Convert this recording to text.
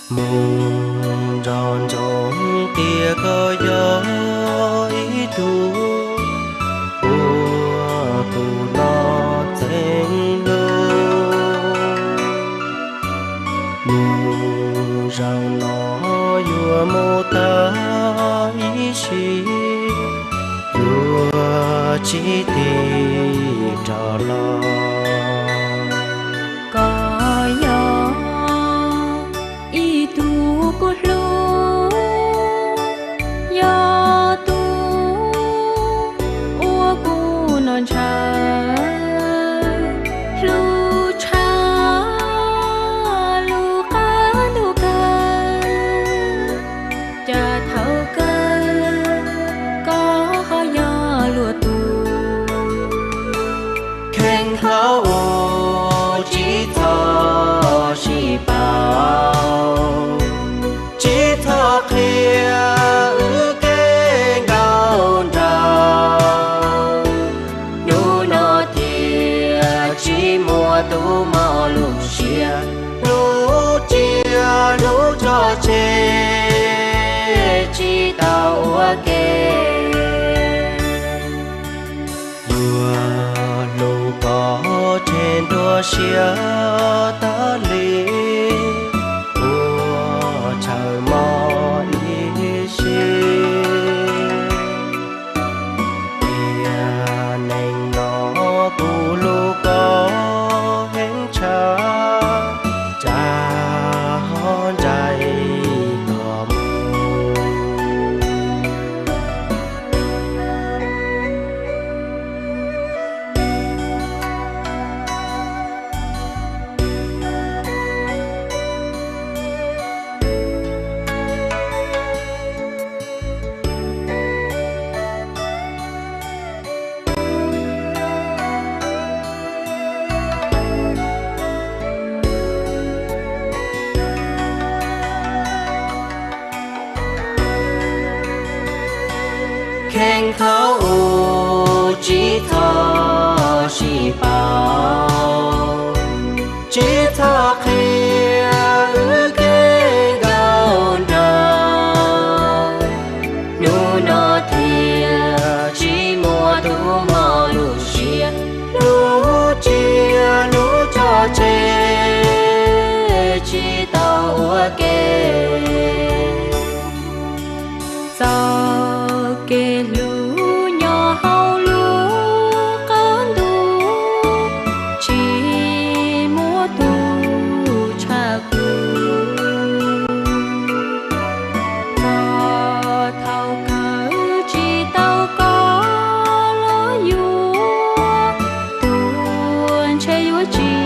Mus nco ntsoov tias koj yog ib tug uas kuv nco txeeb lug. Mus zaum no yuav mus tag ib sim, yuav tsis tig rov los. Koj yog ib tug kuv hlub, yog tus uas kuv nco ntshaw, hlub tshaj lub qab ntuj kawg. Cas thaum kawg koj ho yog luag tus kheej khaub ua, tsis txhob sib paub, tsis txhob qhia wb kev nkauj nraug. Hnub no thiaj tsis muaj tus mob lub siab, hnub tsiab hnub tso tseg tsis tau ua ke. Yuav hlub koj tseg nruab siab tas li, ua tshawm mob ib sim. Tiam neej no kuv hlub koj heev tshaj, cas ho ntsais koj mus. Kheej khaub ua, tsis txhob sib paub, tsis txhob qhia wb kev nkauj nraug. Hnub no thiaj tsis muaj tus mob lub siab, hnub tsiab hnub tso tseg tsis tau ua ke. Txoj kev hlub nyob hauv lub qab ntuj, tsis muaj tus tshaj kuv. Txog thaum kawg tsis tau koj los yuav, tuag ntshe yuav tsis